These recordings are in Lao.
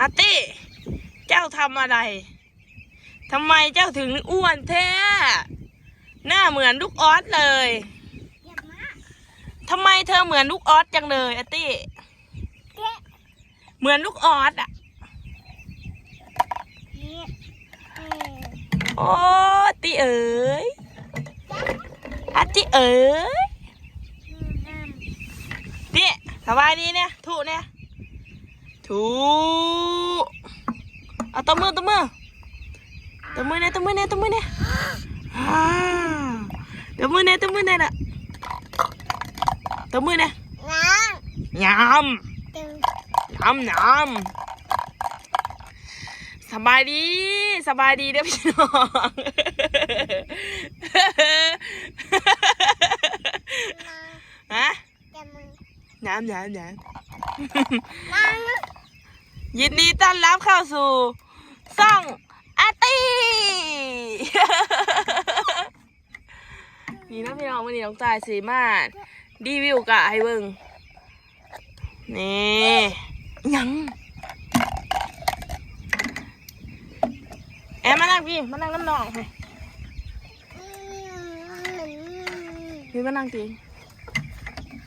ອາຕິ ເຈົ້າທຳອະໄລ? ທຳໄມເຈົ້າເຖິງອ້ວນແທ້? ໜ້າເໝືອນລູກອອດເລີຍ. ທຳໄມເທີເໝືອນລູກອອດຈັງເລີຍ ອາຕິ? ເໝືອນລູກອອດອະ. ໂອ້ ຕິເອີຍ ອາຕິເອີຍ. ຕິ ສະບາຍດີແນ່ ທຸແນ່. ທຸ ເອົາຕົບມື ຕົບມື ຕົບມືແນ່ ຕົບມືແນ່ ຕົບມືແນ່. ອ່າ ຕົບມືແນ່ ຕົບມືແນ່ລະ ຕົບມືແນ່. ຍາມ ຍາມ ຍາມ. ສະບາຍດີ ສະບາຍດີເດີພີ່ນ້ອງ. ຮະ? ຍາມ ຍາມ ຍາມ. ຍິນດີຕ້ອນຮັບເຂົ້າສູ່ຊ່ອງອາຕິ. ນີ້ເນາະພີ່ນ້ອງ ມື້ນີ້ນ້ອງຕ່າຍຊິມາຣີວິວກະໃຫ້ເບິ່ງ. ນີ້ ຫຍັງ? ແອມ ມານັ່ງພີ້ ມານັ່ງນຳນ້ອງພີ້. ພີ້ມານັ່ງພີ້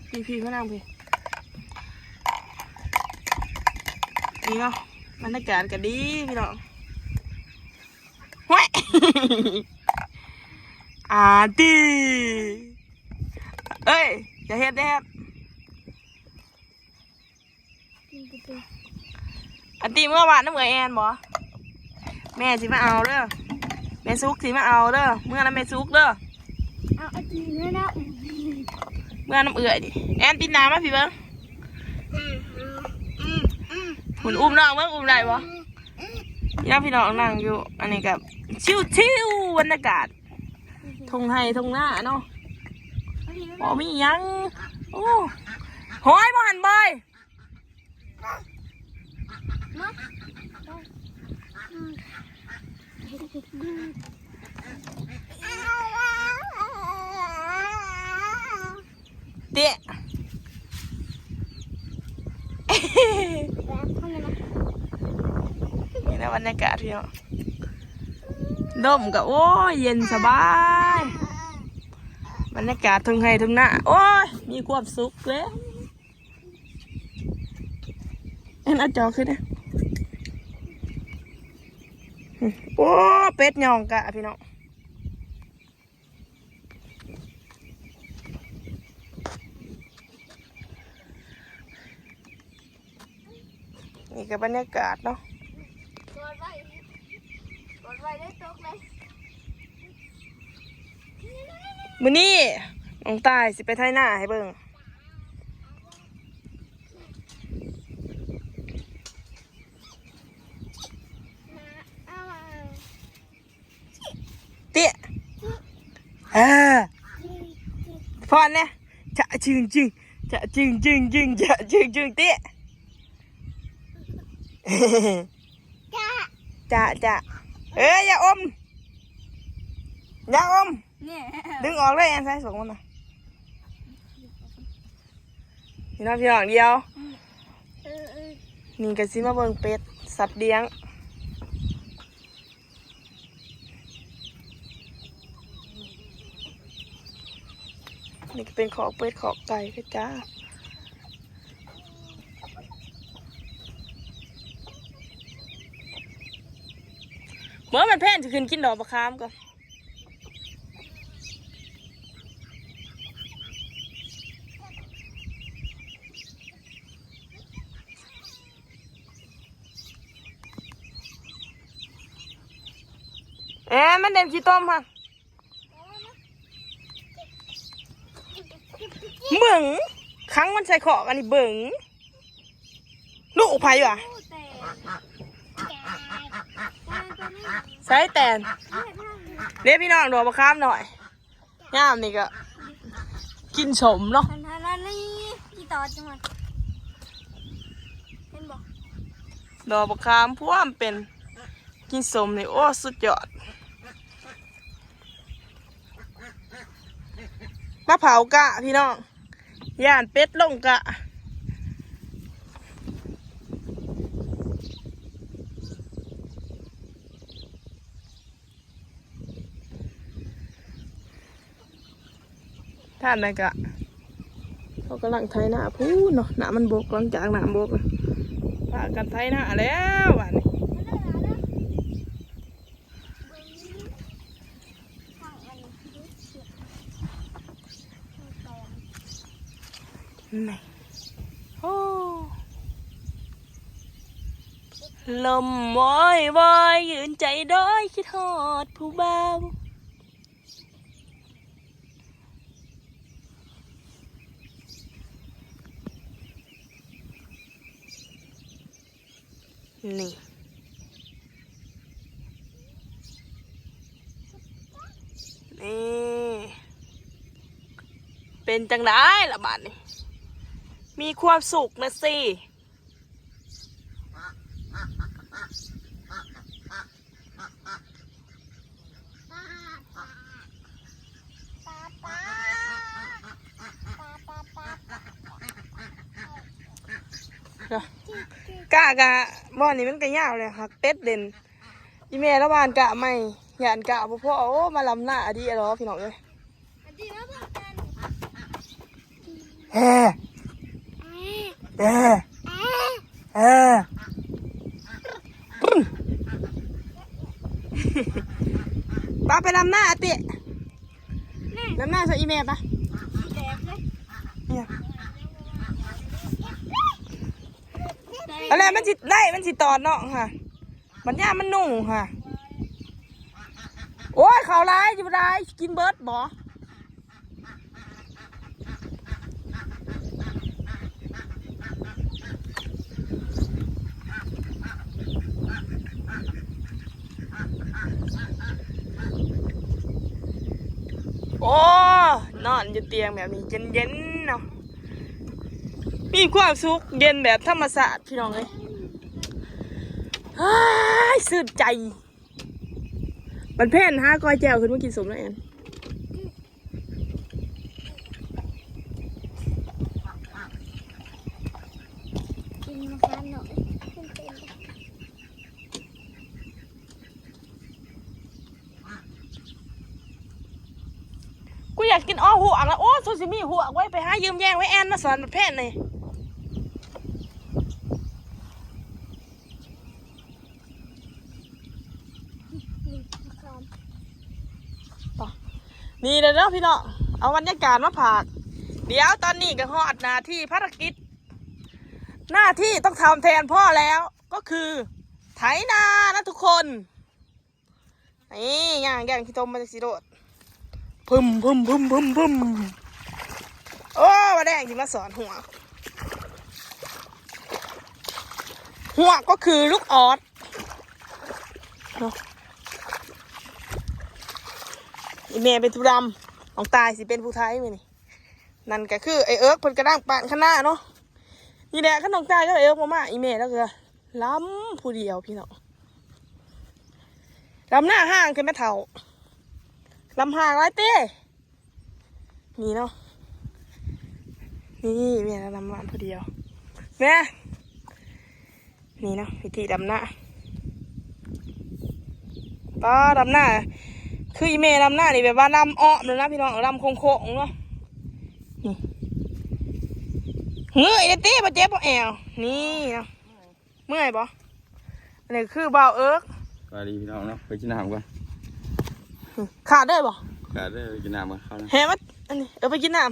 ພີ້ ພີ້ມານັ່ງພີ້. ນີ້ເນາະ ບັນຍາກາດກະດີພີ່ນ້ອງ. ຫ້ວຍ ອາຕິ ເອີຍ ຢ່າເຮັດ ຢ່າເຮັດ. ອາຕິ ເມືອບ້ານນຳເອື້ອຍແອນບໍ່? ແມ່ຊິມາເອົາເດີ ແມ່ສຸກຊິມາເອົາເດີ ເມືອນຳແມ່ສຸກເດີ. ເອົາອາຕິເມືອນຳ ເມືອນຳເອື້ອຍດິ. ແອນ ປິດໜ້າມາພີ້ເບິ່ງ. ຫຸ້ນ ອຸ້ມນ້ອງເບິ່ງ ອຸ້ມໄດ້ບໍ່? ຍາມພີ່ນ້ອງນັ່ງຢູ່ ອັນນີ້ກະຊິວໆ ບັນຍາກາດທົ່ງໄຮ່ທົ່ງນາເນາະ ບໍ່ມີຫຍັງ. ໂອ້ ຫອຍບໍ່ຫັ້ນເບີຍ. ເຕະ ນີ້ນະບັນຍາກາດພີ່ນ້ອງ ລົມກະ ໂອ້ຍ ເຢັນສະບາຍ ບັນຍາກາດທົ່ງໄຮ່ທົ່ງນາ ໂອ້ຍ ມີຄວາມສຸກເລີຍ. ອັນ ເອົາຈໍຂຶ້ນນະ. ໂອ້ ເປັດຍ່ອງກະພີ່ນ້ອງ. ນີ້ກະບັນຍາກາດເນາະ. ມື້ນີ້ນ້ອງຕ່າຍຊິໄປໄຖນາໃຫ້ເບິ່ງ. ເຕະ ເອີ ຟ້ອນແນ່ ຈະຈຶງຈຶງ ຈະຈຶງຈຶງຈຶງ ຈະຈຶງຈຶງ ເຕະ ຈະ ຈະ ຈະ ເອີ ຢ່າອົມ ຢ່າອົມ ດຶງອອກເລີຍ ອັນໃສ່ສົງມັນນະ. ນີ້ເນາະ ພີ່ນ້ອງ ດຽວ ອືມ ນີ້ກະຊິມາເບິ່ງເປັດ ສັດລ້ຽງ. ນີ້ກະເປັນຄອກເປັດຄອກໄກ່ເດີຈ້າ. ເມື່ອມັນແພນຊິຂຶ້ນກິນດອກບັກຂາມກ່ອນ. ເອີ ມັນເຫຼັ້ນຂີ້ຕົມຫັ້ນ ເບິ່ງ ຂັງມັນໃສ່ຄອກ ອັນນີ້ເບິ່ງ ລູກໃຜວະ? ໃສ່ແຕນ ເດ້ພີ່ນ້ອງ ດອກບັກຂາມໜ້ອຍ ຍາມນີ້ກະກິນສົ້ມເນາະ. ອັນນັ້ນນີ້ ອີ່ຕອດຈັງຫວະ ເຫັນບໍ່? ດອກບັກຂາມພວມເປັນ ກິນສົ້ມນີ້ ໂອ້ ສຸດຍອດ. ມາເຜົາກະພີ່ນ້ອງ ຢ້ານເປັດລົງກະ. ທ່ານໃດກະ ເຂົາກຳລັງໄຖນາພຸ້ນເນາະ ນ້ຳມັນບົກ ຫຼັງຈາກນ້ຳບົກ ພາກັນໄຖນາແລ້ວບາດນີ້. ນີ້ ໂອ້ ລົມວອຍວອຍ ຢືນໃຈດອຍ ຄິດຮອດຜູ້ບ່າວ. ນີ້ ນີ້ ເປັນຈັ່ງໃດລະບາດນີ້? ມີຄວາມສຸກນະຊິ. ກະ ກະ ບ່ອນນີ້ມັນກະຍາວແຫຼະ ຫາກເຕັດເດັ່ນ. ອີແມ່ລະຫວ່ານກະໃໝ່ ຢ້ານກະບໍ່ພໍ. ໂອ້ ມາລຳນາອະດີອະຫຼໍພີ່ນ້ອງເອີຍ. ແຮ ແຮ ແຮ ປະ ໄປລຳນາອະຕິ ລຳນາໃສ່ອີແມ່ປະ. ອັນແລະມັນຊິໄດ້ ມັນຊິຕອດເນາະຫະ. ບັດຍາມມັນນຸ່ງຫະ. ໂອ້ຍ ເຂົ້າຫຼາຍຢູ່ ຫຼາຍ ກິນເບິດບໍ? ໂອ້ ນອນຢູ່ຕຽງແບບນີ້ເຢັນໆເນາະ ມີຄວາມສຸກ ເຢັນແບບທຳມະຊາດ ພີ່ນ້ອງເອີຍ. ເຮີ້ຍ ຊື່ນໃຈ. ບັດເພັນຫາກ້ອຍແຈ່ວຂຶ້ນມາກິນສົ້ມແລ້ວແອນ. ກິນມາຄານເນາະ ມັນເປັນ ກູຢາກກິນອ້ອຫວກລະ. ໂອ້ ຊູຊິມີຫວກໄວ້ ໄປຫາຢືມແຍ່ງໄວ້ແອນມາສອນບັດເພັນນີ້. ນີ້ແຫຼະເນາະພີ່ນ້ອງ ເອົາບັນຍາກາດມາຝາກ. ດຽວຕອນນີ້ກະຮອດໜ້າທີ່ພາລະກິດ ໜ້າທີ່ຕ້ອງທຳແທນພໍ່ແລ້ວ ກໍຄືໄຖນານະທຸກຄົນ. ນີ້ ຍ່າງແກ່ງຂີ້ຕົມມາຈັ່ງຊີ້ໂລດ. ພຶ້ມ ພຶ້ມ ພຶ້ມ ພຶ້ມ ພຶ້ມ. ໂອ້ ມາແດງຊິມາສອນຫວກ. ຫວກກໍຄືລູກອອດເນາະ. ອີແມ່ເປັນຜູ້ດຳ ນ້ອງຕາຍຊິເປັນຜູ້ໄຖມື້ນີ້. ນັ້ນກໍຄືໄອ້ເອິກເພິ່ນກຳລັງປານຄະນາເນາະ. ນີ້ແຫຼະ ຄັນນ້ອງຕາຍກັບໄອ້ເອິກບໍ່ມາ ອີແມ່ລາວກໍລຳຜູ້ດຽວພີ່ນ້ອງ. ລຳໜ້າຫ້າງຄືແມ່ເຖົ້າ ລຳຫ້າງຫຼາຍເຕ້. ນີ້ເນາະ ນີ້ແມ່ລາວລຳມາຜູ້ດຽວ ແມ່. ນີ້ເນາະ ວິທີດຳນາ ປ້າ ດຳນາ ຄືອີແມ່ດຳນານີ້ແບບວ່າດຳອ້ອມເລີຍນະພີ່ນ້ອງ ດຳໂຄ້ງໆເນາະ. ນີ້ ເງີຍເດ້ຕິ ບໍ່ເຈັບບໍ່ແອວ. ນີ້ເນາະ ເມື່ອຍບໍ່? ອັນນີ້ຄືບ່າວເອິກ. ສະບາຍດີພີ່ນ້ອງເນາະ ໄປກິນນ້ຳກ່ອນ. ຂາດເດີບໍ່? ຂາດເດີ ໄປກິນນ້ຳກ່ອນເຂົ້ານະ ແຮ່ມາ. ອັນນີ້ ເອີ ໄປກິນນ້ຳ.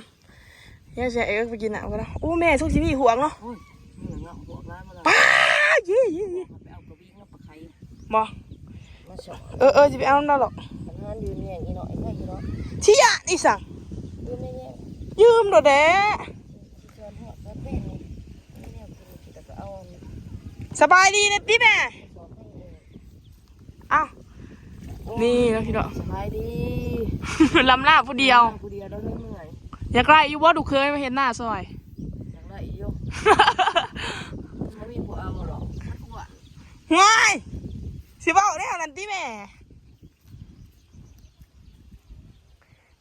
ດຽວຊິໃຫ້ເອິກໄປກິນນ້ຳກ່ອນເນາະ. ໂອ້ ແມ່ ສົງຊິມີຫວກເນາະ. ໂອ້ຍ ມີຫວກເນາະ ຫວກຫຼາຍມາແລ້ວ. ປ້າ ເຢ້ໆໆ ໄປເອົາກະວິງມາປະໄຂ່. ບໍ່ ມາສອນ. ເອີໆ ຊິໄປເອົານຳລາວດອກ. ຄັນຫານຢືມແຍ່ງອີນ້ອຍໃຜອີນ້ອຍ ຊິຢ້ານອີສັງ. ຢືມແນ່ໆ ຢືມໂລດແຫຼະ. ຊິສອນຮອດສອນແປ້ງນີ້ ແນວກິນກິນແລ້ວກໍເອົາ. ສະບາຍດີນະຕິແມ່. ອ້າວ ນີ້ເນາະພີ່ນ້ອງ ສະບາຍດີ. ລຳໜ້າຜູ້ດຽວ ຜູ້ດຽວແລ້ວເມື່ອຍ. ຢາກໄດ້ຢູ່ບໍ່ລູກເຂີຍມາເຮັດໜ້າຊ່ອຍ? ຢາກໄດ້ຢູ່ ມັນບໍ່ມີຜູ້ເອົາດອກ. ຫ້ວຍ ຊິເວົ້າແນວນັ້ນຕິແມ່.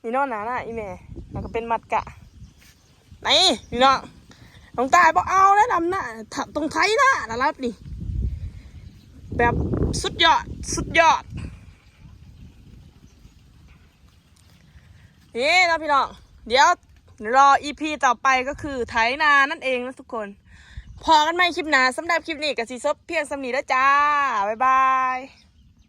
ນີ້ເນາະ ໜ້ານະອີແມ່ ແລ້ວກໍເປັນມັດກະ. ນີ້ພີ່ນ້ອງ ນ້ອງຕາຍບໍ່ເອົາແລ້ວ ດຳນາ ຕ້ອງໄຖນາລະລັບນີ້ ແບບສຸດຍອດ ສຸດຍອດ. ນີ້ເນາະພີ່ນ້ອງ เดี๋ยวรออีพีต่อไปก็คือไถนานั่นเองนะทุกคน พ้อกันใหม่คลิปหน้า สำหรับคลิปนี้ก็สิจบเพียงส่ำนี้เด้อจ้า บ๊ายบาย